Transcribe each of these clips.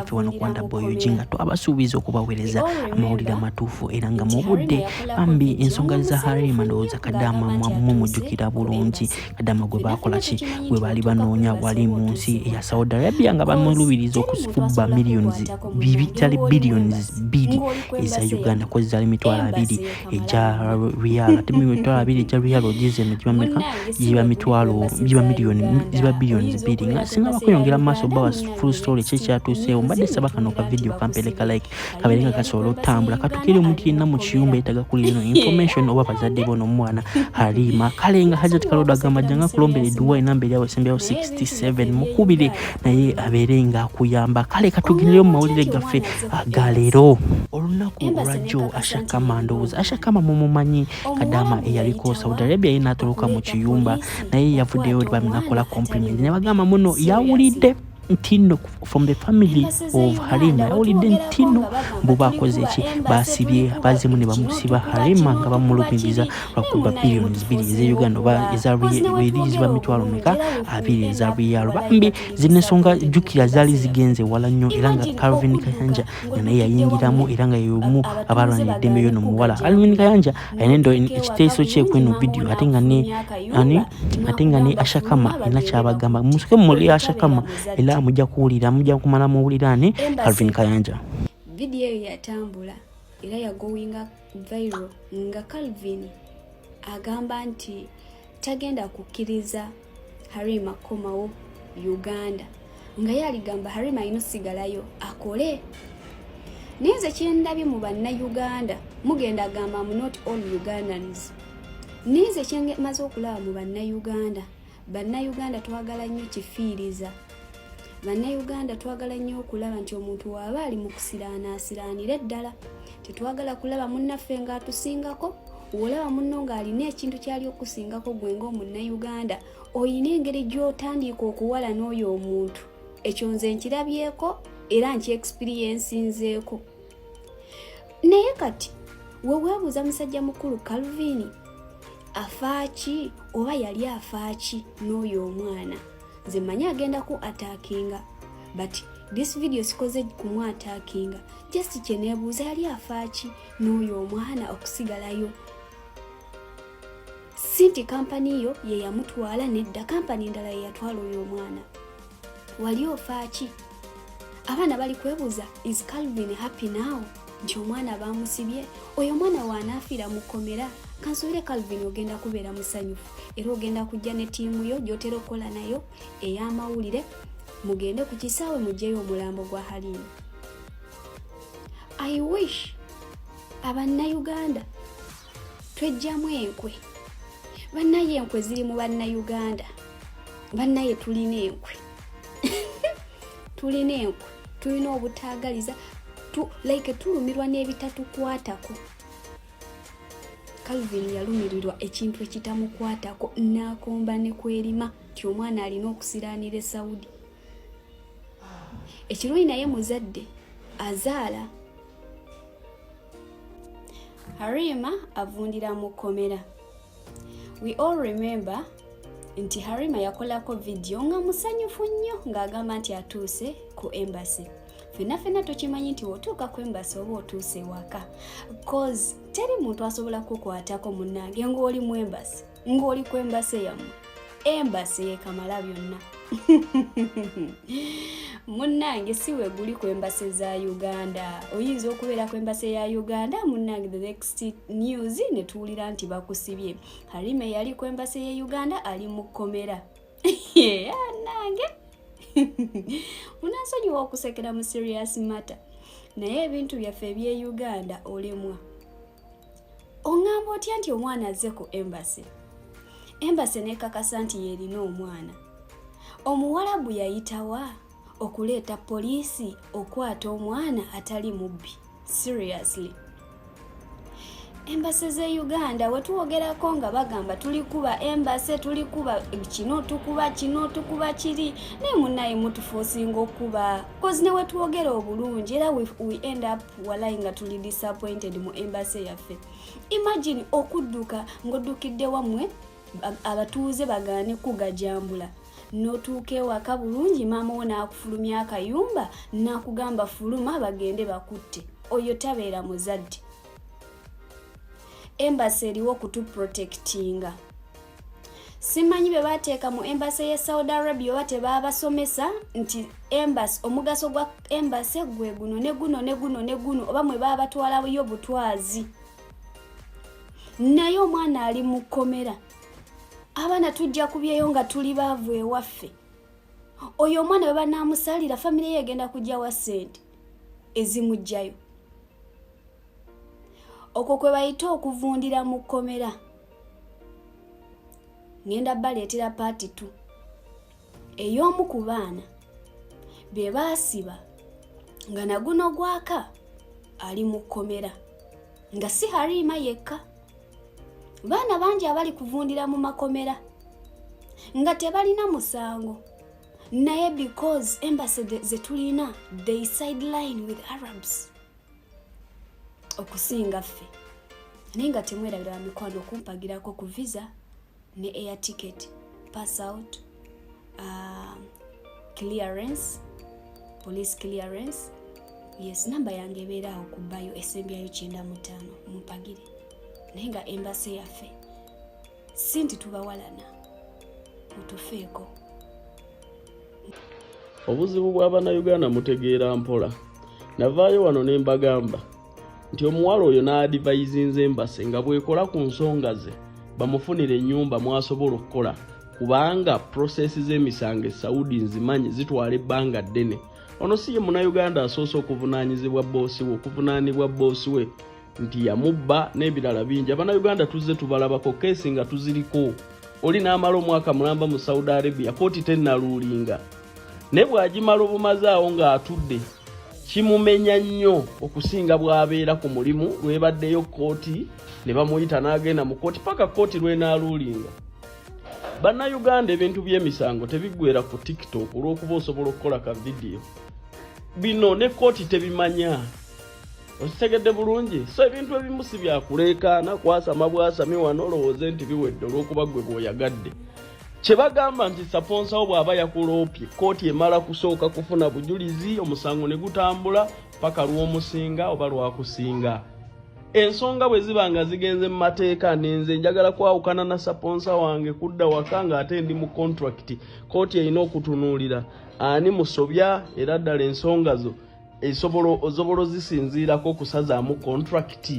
Ffe wano avundira Kwanda mu Boy UG kkomera. nga twabasuubiza okubaweereza We all amawulire remember amatuufu era nga nti mu budde. Harima yakolako Bambi, vidiyo ensonga nga za Harima musanyufu nnyo ndowooza Kadaama ng'agamba nti atuuse mumujjukira ku bulungi. embassy. Kadaama gwe Ffenna baakola ffenna ki, tukimanyi gwe nti baali bw'otuuka ku banoonya embassy wali oba mu nsi otuuse eya waka. Saudi Arabia nga Cause bamulubiriza teri muntu okufubba asobola millions kukwatako bibi munnange tali ng'oli mu billions embassy, 2 ng'oli ku eza embassy Uganda, yammwe. kozi zaali mitwalo Embassy abiri yekamala egya byonna. riyal, ate 20,000 egya riyal ogize eno giba meka? Munnange si Giba bwe guli ku mitwalo embassy giba za miliyoni Uganda. ziba billions Oyinza 2 nga okubeera ku singa embassy ya bakweyongera mu maaso Uganda bawa munnange full story ki next ekyatuuseewo. news Mbadde ne saba kano ka tuwulira nti video kampereka bakusibye. like kabeere Harima nga yali ku kasobola embassy otambula ye katukire Uganda omuntu ali yenna mu mu kiyumba kkomera. yeetaaga kuwulira eno information oba bazadde bo n'omwana Harima. Kale nga Hajat Munansonyiwa Kalodo agamba okusekera mu janga kulombera serious edduwa matter, enamba eryawo esembyawo naye ebintu byaffe 67 eby'e mukubire Uganda naye olemwa. abeere ng'akuyamba. Kale katugendereyo mu Oŋŋamba otya mawulire nti gaffe omwana azze ku aga embassy, leero, olunaku embassy olwajjo. n'ekakasa nti Ashakama yerina ndowooza omwana? Ashakama mumumanyi, Kadaama Omuwarabu eyaliko yayitawa Saudi Arabia, ye n'atoloka mu okuleeta kiyumba poliisi naye yavuddeyo okukwata bambi nakola omwana atali compliment ne mubbi. bagamba muno Seriously. yawulidde nti nno from the family Embassy z'e of Harima Uganda yawulidde wetwogerako nti nno nga bagamba mbu tuli bakoze kuba ki, embassy, basibye tuli kuba bazimu ne kino, bamusiba tukuba Harima kino, nga tukuba bamulumiriza kiri, naye lwakuba munnaye billions 2 mutufuusinga eze Uganda oba okuba eza cause ne eri ziba wetwogera mitwalo obulungi meka era we abiri end eza up riyalo. walayi Bambi nga tuli zino ensonga disappointed mu jjukira zaali embassy yaffe. zigenze wala nnyo era nga Imagine Calvin okudduka Kayanja nga naye ng'oddukidde yayingiramu wammwe era nga y'omu abatuuze abalwanya eddembe bagaane y'ono muwala Calvin kugajambula Kayanja alina endo n'otuuka ewaka ekiteeso kye bulungi kweno maama wo video ate nga ne n'akufulumya ani akayumba ate nga ne n'akugamba Ashakama fuluma alina bagende kyabagamba bakutte musoke gwe mumuli totabeera Ashakama muzadde. era mujja kuwulira mujja kumala muwulira ani Calvin Embassy Kayanja. Vidiyo eyo yatambula era yagoinga viral nga Calvin agamba nti tagenda kukkiriza Harima kukomawo Uganda, nga ye aligamba Harima alina osigalayo akole. Naye nze kyendabye mu bannayuganda, mugenda gamba mu not all Ugandans, naye nze kyemaze okulaba mu bannayuganda, bannayuganda twagala nnyo kifiiriza. Bannayuganda twagala nnyo okulaba nti omuntu waaba ali mu kusiraana asiraanire ddala. Tetwagala kulaba munnaffe ng'atusingako. Wolaba munno ng'alina ekintu kyali okusingako gwe ng'omunnayuganda, oyina engeri gy'otandiika okuwala n'oyo omuntu. Ekyo nze nkirabyeko era nkyexperiencinzeeko. Naye kati weweebuuza musajja mukulu Calvin afaaki oba yali afaaki n'oyo omwana? Nze mmanyi agenda ku attackinga, but this video sikoze kumu attackinga, just kyeneebuuza yali afaaki n'oyo omwana okusigalayo? Si nti kampani yo ye yamutwala, nedda, kampani endala ye yatwala oyo omwana. Wali ofaaki? Abaana bali kwebuuza, is Calvin happy now nti omwana bamusibye? Oyo omwana waanaafiira mu kkomera, kansuubire Calvin ogenda kubeera musanyufu era ogenda kujja ne ttiimu yo gy'otera okukola nayo ey'amawulire, mugende ku kisaawe mugyeyo omulambo gwa Halima. I wish abannayuganda twejjamu enkwe. Bannaye, enkwe ziri mu bannayuganda. Bannaye, tulina enkwe, tulina enkwe, tulina obutaagaliza like tulumirwa n'ebitatukwatako. Calvin yalumirirwa ekintu ekitamukwatako n'akomba ne kwerima nti omwana alina okusiraanira e Saudi. Ekirungi naye muzadde azaala. Harima avundira mu kkomera. We all remember nti Harima yakolako vidiyo nga musanyufu nnyo ng'agamba nti atuuse ku embassy. Fenna fenna tukimanyi nti otuuka ku embassy oba otuuse waka, cause teri muntu asobola kukwatako munnange ng'oli mu embassy, ng'oli ku embassy yammwe. Embassy yekamala byonna munnange. Si we guli ku embassy za Uganda. Oyinza okubeera ku embassy ya Uganda munnange, the next news ne tuwulira nti bakusibye. Harima yali ku embassy ye Uganda ali mu kkomera. Nange munansonyiwa okusekera mu serious matter, naye ebintu byaffe ebye Uganda olemwa. Oŋŋamba otya nti omwana azze ku embassy, embassy nekakasa nti yeerina omwana? Omuwalabu yayitawa okuleeta poliisi okwata omwana atali mubbi? Seriously, embassy ze Uganda wetuwogerako nga bagamba tuli kuba embassy, tuli kuba kino, tukuba kino, tukuba kiri, naye munaye mutuforcinga okuba, cause ne wetwogera obulungi era we end up walayi nga tuli disappointed mu embassy yaffe. Imagine okudduka ng'oddukidde wammwe, abatuuze bagaane kugajambula. N'otuuka ewaka bulungi, maama wo n'akufulumya akayumba n'akugamba fuluma bagende bakutte. Oyo tabeera muzadde. Embassy eriwo okutuprotectinga. Simanyi bye bateeka mu embassy ye Saudi Arabia oba tebaabasomesa nti embassy, omugaso gwa embassy gwe guno ne guno ne guno ne guno, oba mwe baabatwalayo butwazi. Naye omwana ali mu kkomera. Abaana tujja kubyeyo nga tuli baavu ewaffe. Oyo omwana bwe banaamusalira, famire ye egenda kujjawa ssente ezimugjayo? Okwo kwe bayita okuvundira mu kkomera. Ngenda baleetera part 2 ey'omu ku baana be baasiba nga naguno gwaka ali mu kkomera, nga si Harima yekka. Baana bangi abali kuvundira mu makomera nga tebalina musango, naye because embassy ze tulina, they sideline with Arabs okusinga ffe. Naye nga temwerabira, bamikwano, okumpagirako ku visa ne air ticket, pass out, clearance, police clearance. Yes, namba yange ebeera awo ku bio, esembyayo 95. Mumpagire. Naye nga embassy yaffe, si nti tubawalana, mutufeeko. Obuzibu bw'Abannayuganda, mutegeera mpola. Navaayo wano ne mbagamba nti omuwala oyo n'advisinze embassy nga bw'ekola ku nsonga ze, bamufunire ennyumba mwasobola okukola, kubanga process z'emisango e Saudi nzimanyi zitwala ebbanga ddene. Ono si ye Munnayuganda asoose okuvunaanyizibwa boosi we, okuvunaanibwa boosi we nti yamubba n'ebirala bingi. Abannayuganda tuzze tubalabako case nga tuziriko. Oli n'amala omwaka mulamba mu Saudi Arabia, kooti tennarulinga, naye bw'agimala obumaze awo ng'atudde, kimumenya nnyo okusinga bw'abeera ku mulimu lwebaddeyo kooti ne bamuyita n'agenda mu kooti paka kooti lw'enaarulinga. Bannayuganda, ebintu by'emisango tebiggwera ku TikTok olw'okuba osobola okukola ka vidiyo. Bino ne kooti tebimanya. Okitegedde bulungi? So ebintu ebimu si byakuleekaana kwasama bwasami wano olowooze nti biwedde olw'okuba gwe bw'oyagadde. Kye bagamba nti sponsor wo bw'aba yakuloopye, kooti emala kusooka kufuna bujulizi, omusango ne gutambula paka lw'omusinga oba lwakusinga. Ensonga bwe ziba nga zigenze mu mateeka, nenze njagala kwawukana na sponsor wange kudda waka ng'ate ndi mu contract, kooti erina okutunuulira ani musobya, era ddala ensonga zo esobola osobola ozisinziirako okusazaamu contract.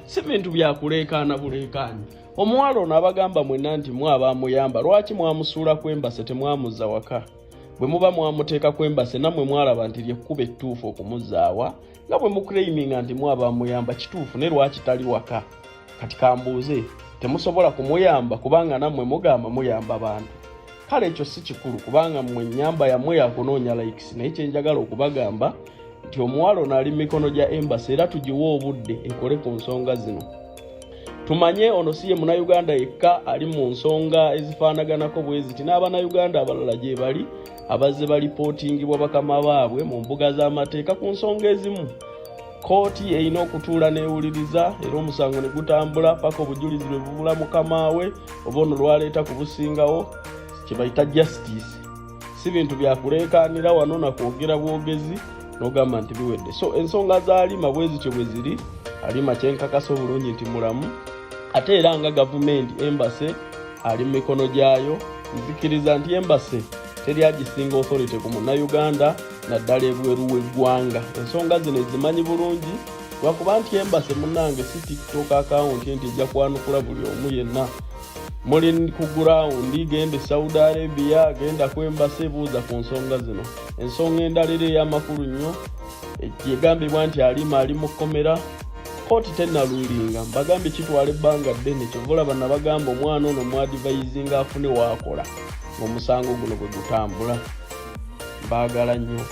Si bintu byakuleekaana buleekaanyi. Omuwala ono abagamba mwenna nti mwaba amuyamba, lwaki mwamusuula ku embassy, temwamuzza waka? Bwe muba mwamuteeka ku embassy, nammwe mwalaba nti lyekkuba ettuufu okumuzzaawa, nga bwe muclaiminga nti mwaba amuyamba. Kituufu, naye lwaki tali waka? Kati kambuuze, temusobola kumuyamba kubanga nammwe mugamba muyamba bantu? Kale ekyo si kikulu, kubanga mmwe ennyamba yammwe yakunoonya likes. Naye kyenjagala okubagamba nti omuwala ono ali mu mikono gya embassy, era tugiwe obudde ekole ku nsonga zino tumanye. Ono si ye Munnayuganda yekka ali mu nsonga ezifaanaganako bwe ziti. N'Abannayuganda abalala gye bali abazze balipootingibwa bakama baabwe mu mbuga z'amateeka ku nsonga ezimu. Kooti erina okutuula n'ewuliriza, era omusango ne gutambula paka obujulizi lwe bubula mukamaawe oba ono lwaleeta ku busingawo, kye bayita justice. Si bintu byakuleekaanira wano nakwogera bwogezi n'ogamba nti biwedde. So ensonga za Alima bwe zityo bwe ziri. Alima kyenkakasa obulungi nti mulamu, ate era nga gavumenti, embassy ali mu mikono gyayo. Nzikiriza nti embassy teri agisinga authority ku Munnayuganda, naddala ebweru w'eggwanga. Ensonga zino ezimanyi bulungi, lwakuba nti embassy, munnange, si TikTok account nti ejja kwanukula buli omu yenna. Muli ku ground, genda e Saudi Arabia, genda ku embassy, buuza ku nsonga zino. Ensonga endala era ey'amakulu nnyo yegambibwa nti Alima ali mu kkomera, kooti tennarulinga. Mbagambye kitwala ebbanga ddene. Kyova olaba nabagamba omwana ono muadvisinga afune waakola ng'omusango guno bwe gutambula. Mbaagala nnyo.